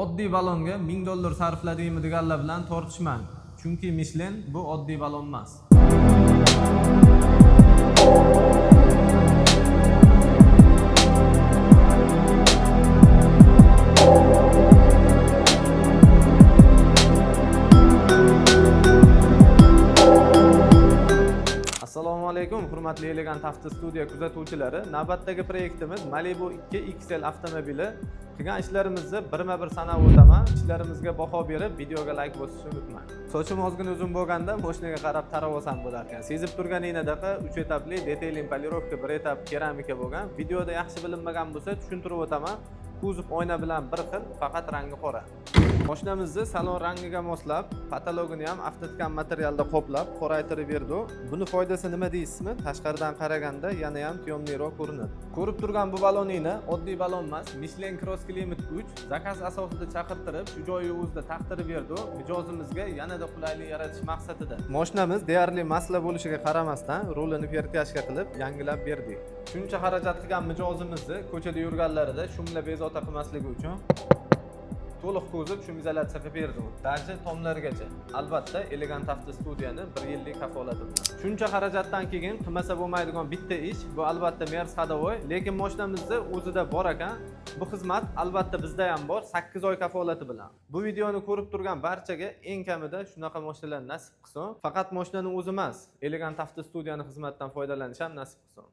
Oddiy balonga $1000 sarfladingmi deganlar bilan tortishmang. Chunki Michelin bu oddiy balon emas. Assalomu alaykum, hurmatli Elegant Avto Studiya kuzatuvchilari. Navbatdagi proyektimiz Malibu 2 XL avtomobili. Qilgan ishlarimizni birma-bir sanab o'taman. Ishlarimizga baho berib, videoga like bosishni unutmang. Sochim ozgina uzun bo'lganda mashinaga qarab tarab olsam bo'lar ekan. Sezib turganinglardaqa 3 etapli detailing, polirovka, 1 etap keramika bo'lgan. Videoda yaxshi bilinmagan bo'lsa, tushuntirib o'taman. Kuzov oyna bilan bir xil, faqat rangi qora. Mashinamizni salon rangiga moslab, patologini ham avtotkan materialda qoplab, qoraytirib berdi. Buni foydasi nima deysizmi? Tashqaridan qaraganda yana ham темный roq ko'rinadi. Ko'rib turgan bu baloningni oddiy balon emas, Michelin Cross Climate 3 zakaz asosida chaqirtirib, shu joyi o'zida taqtirib berdi. Mijozimizga yanada qulaylik yaratish maqsadida. Mashinamiz deyarli masla bo'lishiga qaramasdan, rulini перетяжка qilib, yangilab berdik. Shuncha xarajat qilgan mijozimizni ko'chada yurganlarida шум lar bezovta qilmasligi uchun to'liq kuzov shumizolyatsiya qilib berdi, даже tomlargacha. Albatta, Elegant Avto Studiyani bir yillik kafolati bilan. Shuncha xarajatdan keyin qilmasa bo'lmaydigan bitta ish bu, albatta, Mers ходовой. Lekin mashinamizda o'zida bor ekan bu xizmat, albatta, bizda ham bor, 8 oy kafolati bilan. Bu videoni ko'rib turgan barchaga eng kamida shunaqa mashinalar nasib qilsin. Faqat mashinani o'zi emas, Elegant Avto Studiyani xizmatidan foydalanish ham nasib qilsin.